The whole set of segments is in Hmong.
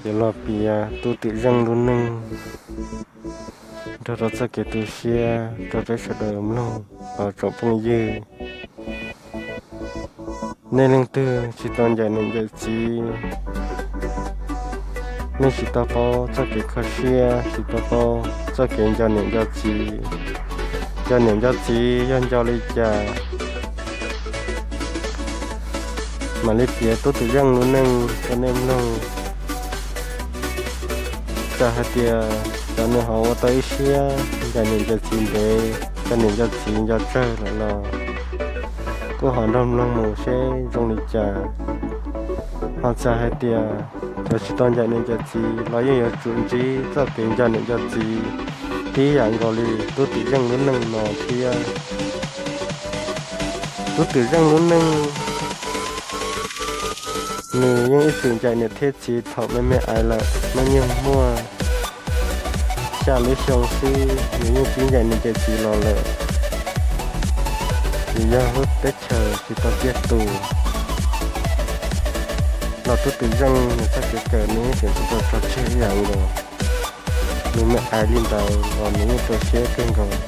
Yuav los piav Tub Twm Zeej lub neej nrog rau txoj kev tu siab rau peb sawv daws mloog os tsoom phooj ywg. Nej leej twg tsis tau ncaim niam ncaim txiv, nej tsis tau paub txoj kev kho siab, tsis tau paub txoj kev nco niam nco txiv. Nco niam nco txiv yog nco li cas? Mam li piav Tub Twm Zeej lub neej rau nej mloog. Txawm hais tias cov nws ho ua tau ib siab ncaim niam ncaim txiv ntev, nco niam nco txiv nco tsawg lawm los kuj ho nrog mloog mus seb zoo li cas. Ho txawm hais tias cov tsis tau ncaim niam ncaim txiv los yeej yuav tsum ntsib txoj kev nco niam nco txiv tib yam nkaus li Tub Twm Zeej lub neej no thiab. Tub Twm Zeej lub neej, nws yeej ib txwm ncaim niam thiab txiv thaum me me aiv lawm, hnub nyoog muaj xya lub xyoo xwb nws yeej pib ncaim niam ncaim txiv los lawm. Vim yog lub teb chaws tsis tau tiaj tus los Tub Twm Zeej nws txoj kev kawm nws yeej tseem tsis tau tso tseg ib yam nkaus. Nws me aiv li ntawd los nws yeej rau siab kawg nkaus.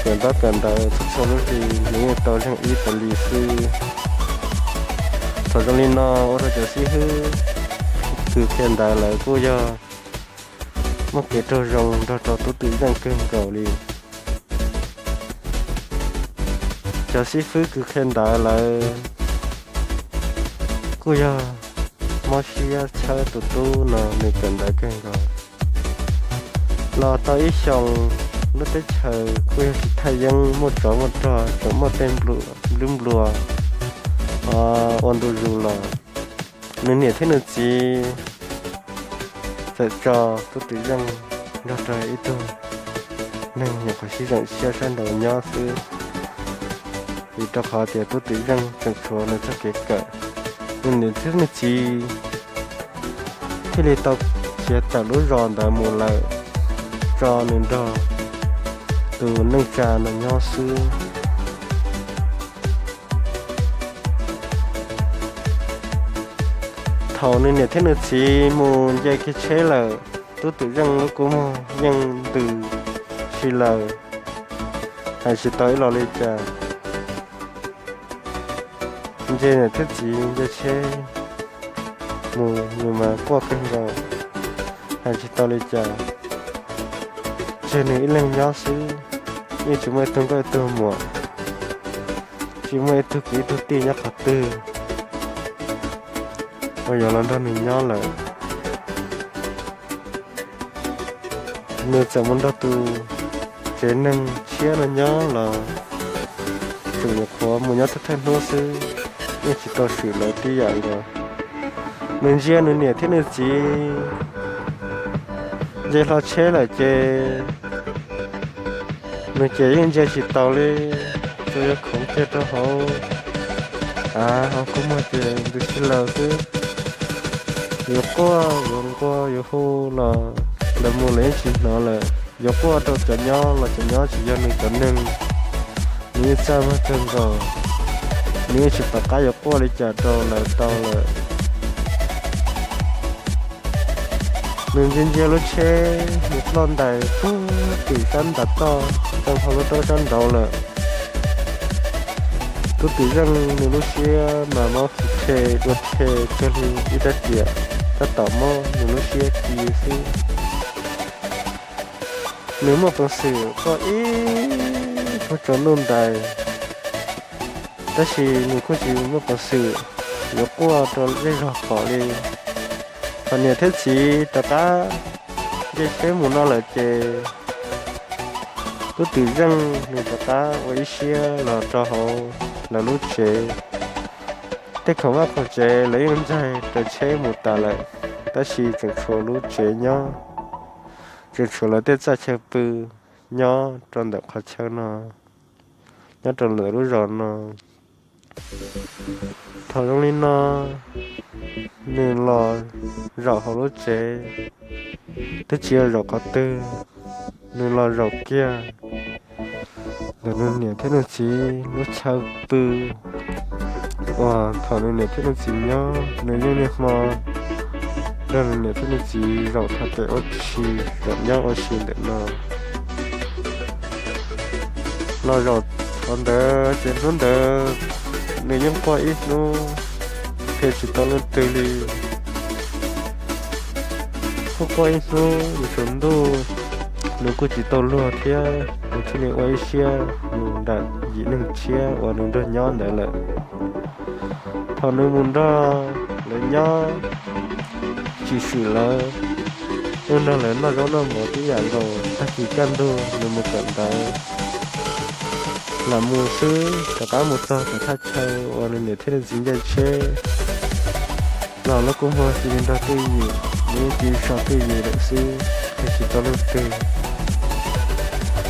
Kawm ntaub kawm ntawv txhua txhua lub hli nws yeej tau zeeg ib tas li xwb. Thaum zoo li no ua rau cov xib hwb kws qhia ntawv lawv kuj yog muaj kev raug zoo nrog rau Tub Twm Zeej kawg nkaus li. Cov xib fwb kws qhia ntawv lawv kuj yog mob siab txhawb tus tub no nws kawm ntawv kawg nkaus. Los tau ib xyoos, lub teb chaws kuj yog tsis thaj yeeb, muaj tsov muaj rog, tseem muaj tej nplub nplua ua ntu zus los. Nws niam thiab nws txiv txawm tso Tub Twm Zeej nrog rau ib tug neeg nyuam qhuav sib zeem siab sab nraud nyob xwb, vim rau qhov tias Tub Twm Zeej tseem tshuav nws txoj kev kawm. Nws niam thiab nws txiv thiaj li tau khiav tawm lub zos ntawd mus lawm, tso nws nrog tus neej tsa no nyob xwb. Thaum nws niam thiab nws txiv mus nce kiag tsheb lawm, Tub Twm Zeej lub kua muag yeej ntws si lawm, hais tsis tau ib los li cas. Nce niam thiab txiv nce tsheb mus nws mas quaj kawg nkaus, hais tsis tau li cas. Tseg nws ib leeg nyob xwb, yeej tsis muaj ib tug nkauj ib tug muam, tsis muaj ib tug kwv ib tug tij nyob qhov twg uas yuav los nrog nws nyob lawm. Nws txawm mus nrog tus tsev neeg tshiab no nyob los tseem nyuam qhuav mus nyob thawj thawj hnub xwb, yeej tsis tau swm lawv tib yam nkaus. Nws ntsia nws niam thiab nws txiv nce hlo tsheb lawm ces nws ces yeej ntsia tsis taus li, tsuas yog khoov kiag rau hauv av, hauv kua muag ces ntws si lawm xwb. Yuav quaj yuav nquag yuav hu los lawv mus lawv yeej tsis hnov lawm. Yuav quaj rau cov nyob los cov nyob tsis yog nws cov neeg, nws yeej txaj muag kawg nkaus, nws yeej tsis pom qab yuav quaj li cas rau lawv tau lawm. Nws ntsia ntsia lub tsheb, nws ploj ntais puag tim sab nram toj, tau hauv lub roob sab nraud lawm. Tub Twm Zeej nws lub siab mas mob phim rhe dua rhe cuag li ib rab riam, tab tom mob nws lub siab ci xwb. Nws muaj peev xwm quaj ib hnub tsaus ntuj ntais, tab sis nws kuj tsis muaj peev xwm yuav quaj rau zej zog pom li. Thaum niam thiab txiv rov qab nce tsheb mus no lawm ces Tub Twm Zeej nws rov qab ua ib siab los rau hauv lawv lub tsev. Tej khoom vaj khoom tsev lawv yeej ntxaig raws tsheb mus tas lawm, tab sis tseem tshuav lub tsev nyob, tseem tshuav lawv tej txaj chaw pw nyob rau ntawm qhov chaw no, nyob rau ntawm lub zos no. Thaum zoo li no, nws los zaum hauv lub tsev, twb tsis yog zaum qhov twg, nws los zaum kiag ntawm nws niam thiab nws txiv lub chaw pw uas thaum nws niam thiab nws txiv nyob. Nws yeej niaj hmo nrog nws niam thiab nws txiv zaum thov tes ua si, zaum nyob ua si ntawm no. Los zaum thaum ntawd ces hnub ntawd nws yeej quaj ib hnub, qhia tsis tau leej twg li. Quaj quaj ib hnub, nws tsaus ntuj, nws kuj tsis tau luag thiab, nws thiaj li ua ib siab mus nram yim neeg tshiab uas nws nrog nyob ntawd lawm. Thaum nws mus nrog lawv nyob tsis swm lawv, nws nrog lawv noj zaub noj mov tib yam nkaus, tag kis kaj ntug nws mus kawm ntawv, lam mus xwb rov qab mus txog tom thaj chaw uas nws niam thiab nws txiv ncaim tsheb los lub kua muag cia li nrog twj ywm, nws yeej cia li so twj ywm lawm xwb, qhia tsis tau leej twg.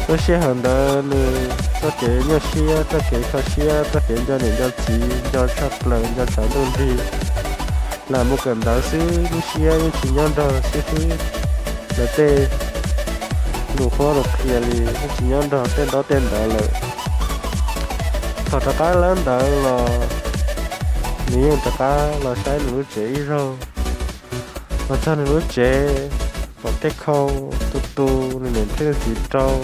Lub sij hawm ntawd nws txoj kev nyuaj siab, txoj kev kho siab, txoj kev nco niam nco txiv nco tshaj plaws, nco tshav ntuj nrig, lam mus kawm ntawv xwb, lub siab yeej tsis nyob nrog xib fwb lawv tej lus qhuab lus qhia li, yeej tsis nyob nrog tej ntaub tej ntawv lawm. Thaum rov qab lawb ntawd los nws yeej rov qab los saib nws lub tsev ib zaug. Los txog nws lub tsev, pom tej khau tu tu, nws niam thiab nws txiv rau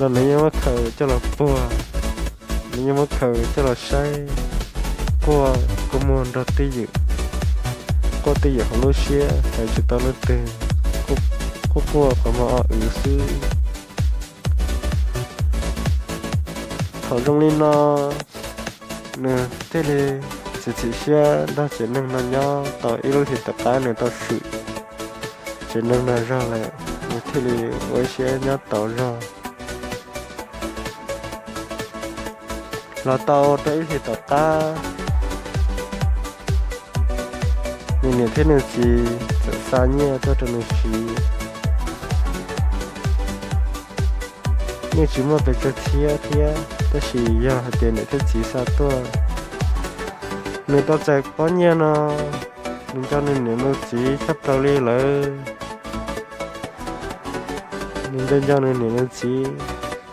los nws yeej muab khaws coj los puag, nws yeej muab khaws coj los saib, quaj kua muag nrog twj ywm, quaj twj ywm hauv lub siab hais tsis tau leej twg, quaj quaj qhov muag o wv xwb. Thaum zoo li no nws thiaj li txiav txim siab nrog tsev neeg no nyob tau ib lub hlis tom qab nws tau swm tsev neeg no zog lawm, nws thiaj li ua ib siab nyob tau zog. Los tau rau ib hlis tom qab, nws niam thiab nws txiv txawm xa nyiaj tuaj rau nws siv. Yeej tsis muaj pes tsawg txhiab thiab, tab sis yog hais tias niam thiab txiv xa tuaj, nws tau txais pob nyiaj no, nws nco nws niam nws txiv tshaj plaws li lawm. Nws nco nco nws niam nws txiv,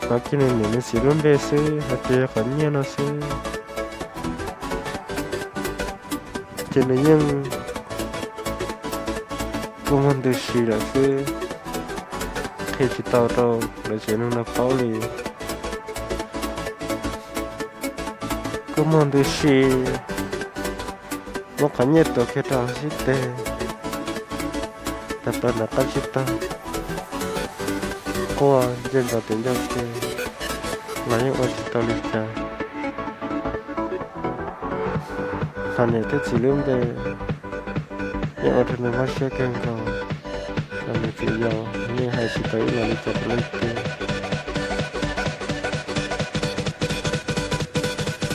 hnov kiag nws niam nws txiv lub npe xwb, hais tias yog qhov nyiaj no xwb, ces nws yeej kua muag ntws si lawm xwb, qhia tsis tau rau lawv tsev neeg no paub li. Kua muag ntws si, muab qhov nyiaj tuav kiag rau hauv xib teg, tawm plaws nram qab tsib taug, quaj ncaj nraim tes ncaj ke los yeej ua tsis tau li cas. Hos niam thiab txiv lub npe yeej ua rau nws mob siab kawg nkaus, los nws txiv yau yeej hais tsis tau ib los li cas rau leej twg.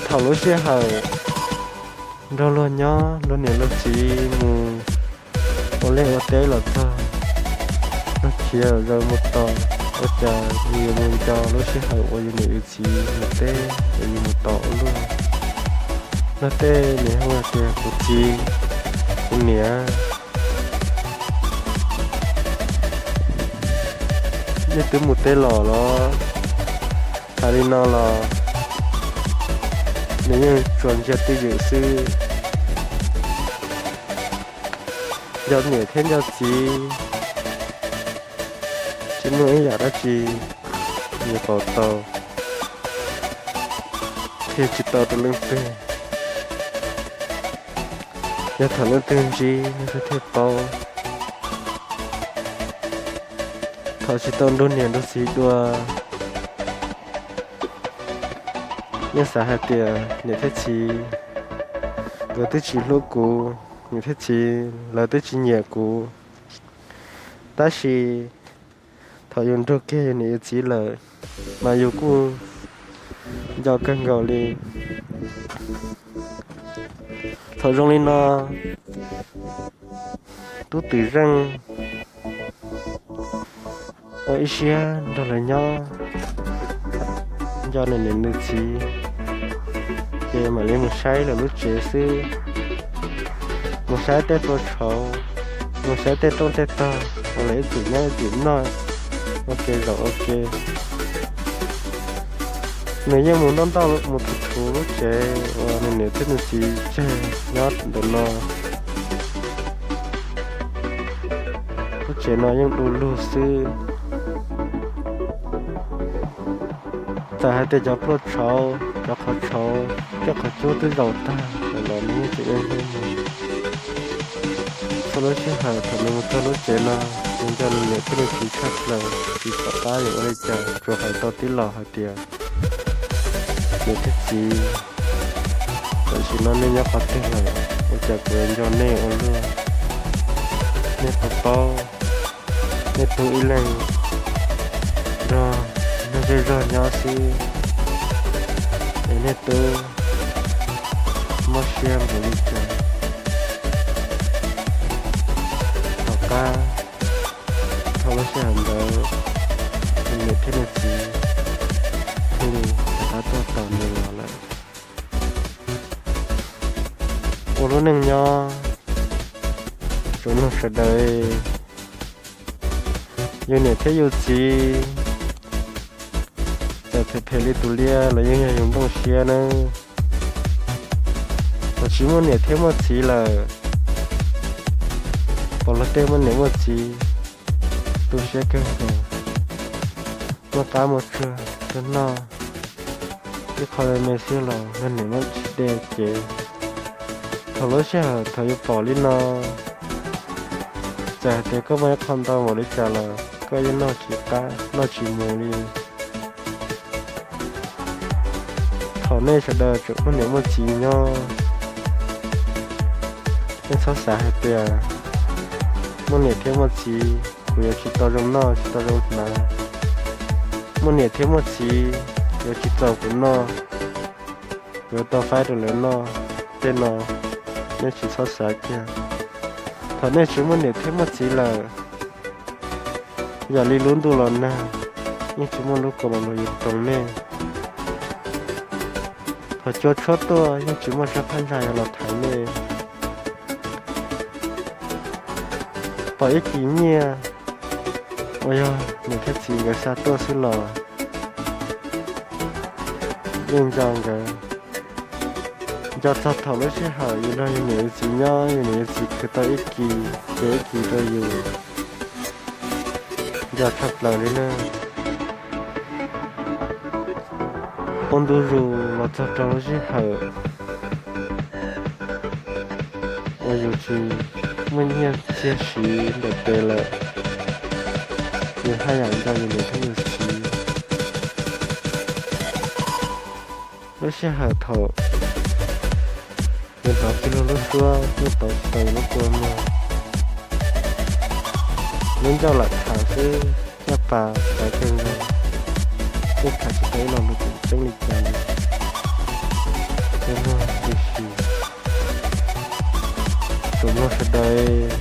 Thaum lub sij hawm nrog luag nyob, luag niam luag txiv mus ua liaj ua teb los txog, luag khiav zaws mus tos, ua cas yus yuav mus nco lub sij hawm uas yus niam yus txiv mus teb es yus mus tos ua luaj. Luag tej niam hu hais tias kuv txiv, kuv niam, nej twb mus teb los los? Hais li no los nws yeej tsuas ntsia twj ywm xwb. Nco niam thiab nco txiv, tsis muaj ib yam dab tsi nws pauv tau, qhia tsis tau rau leej twg. Yog thaum leej twg ntsib leej twg thiaj paub. Thaum tsis tau nrug niam nrug txiv dua, yeej xav hais tias niam thiab txiv nkawd twb tsis hlub kuv, niam thiab txiv lawv twb tsis nyiam kuv. Tab sis thaum yus nrug kiag yus niam yus txiv lawm, mas yus kuj nco kawg nkaus li. Thaum zoo li no, tub twm zeej ua ib siab nrog lawv nyob, nco nws niam nws txiv, ces mam li mus saib lawv lub tsev xwb, mus saib tej tua tshauv, mus saib tej rooj tej tog uas lawv ib txwm nyob ib txwm noj ua ke zaum ua ke. Nws yeej mus noj ntoj mus thuv thuv lub tsev uas nws niam thiab nws txiv tseg nyob ntawm no. tsev no yeej du lug xwb. Txawm hais tias cov pluaj tshauv, cov qhov tshauv, cov qhov cub twb zaus tag lawm los nws yeej tseem ib hnub mus. Txhua lub sij hawm thaum nws mus txog lub tsev no, nws nco nws niam thiab nws txiv tshaj plaws, tsis pom qab yuav ua li cas, tsuas hais tau tib los hais tias, niam thiab txiv, tam sim no nej nyob qhov twg lawm? Ua cas kuv nco nej ua luaj? Nej puas paub, nej tub ib leeg nrog neeg zej zog nyob xwb, es nej tub mob siab npaum li cas. Tom qab, thaum lub sij hawm ntawd, nws niam thiab nws txiv thiaj li rov qab tuaj tos nws los lawm. Ua lub neej nyob, tsoom mloog sawv daws, yus niam thiab yus txiv, txawm phem phem li tus liab los yeej yog yus nplooj siab nawb. Thaum tsis muaj niam thiab muaj txiv lawm, pom luag tej muaj niam muaj txiv, tu siab kawg nkaus, muaj qab muaj tsuag tuaj noj ib qho me me xwb los luag niam muab tsis de cev. Thaum lub sij hawm thaum yus pom li no, txawm hais tias koj muaj ib qho ntau npaum li cas los koj yeej noj tsis qab noj tsis mus li. Thaum nej sawv daws tseem muaj niam muaj txiv nyob, nej txhob xav hais tias muaj niam thiab muaj txiv kuv yuav tsis tau zoo noj tsis tau zoo hnav. Muaj niam thiab muaj txiv yuav tsis txaus kuv noj, kuv yuav tau faib rau lawv noj. Tej no nej tsis txhob xav kiag. Thaum nej tsis muaj niam thiab muaj txiv lawm, yam li lub ntuj los nag, yeej tsis muaj lub kaus los luag yuav roos nej. Thaum cua tshuab tuaj yeej tsis muaj sab phab ntsa yuav los thaiv nej. Pom ib kis nyiaj uas yog niam thiab txiv nkawd xa tuaj xwb los yeej nco nkawd. Nco txog thaum lub sij hawm yus nrog yus niam yus txiv nyob, yus niam yus txiv khwv tau ib kis ces ib kis rau yus, nco tshaj plaws li na. Ua ntu zus los txog rau lub sij hawm uas yus tsis muaj nyiaj txiag siv ntawm tes lawm, yus haj yam nco yus niam thiab yus txiv. Lub sij hawm thaum yus hnov txij luag lub suab yeej pauv tsis tau yus lub kua muag, lub ncauj lam tham xwb, caj pas tawv kawg nkaus, yeej tham tsis tau ib lo lus tseem ceeb li cas li. Cov mloog, tiam sis tsoom mloog sawv daws,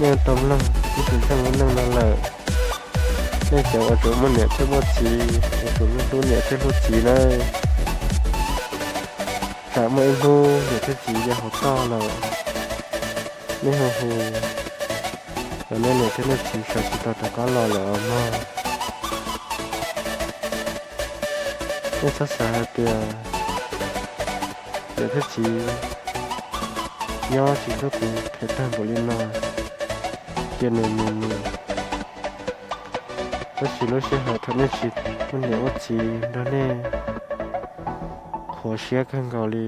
nej tau mloog ib tsoom zeej lub neej no lawm, nej cov uas tseem muaj niam thiab muaj txiv, nej tseem hlub niam thiab hlub txiv nawb. Tsam muaj ib hnub niam thiab txiv ya hauv toj lawm, nej hu hu los nej niam thiab nej txiv sawv tsis tau rov qab los lawm os mog. Nej txhob xav hais tias niam thiab txiv nyob tsis hlub kuv them tag npaum li no, cia nws mus nws. Tab sis lub sij hawm thaum nej tsis muaj niam muaj txiv nrog nej, qhuav siab kawg nkaus li.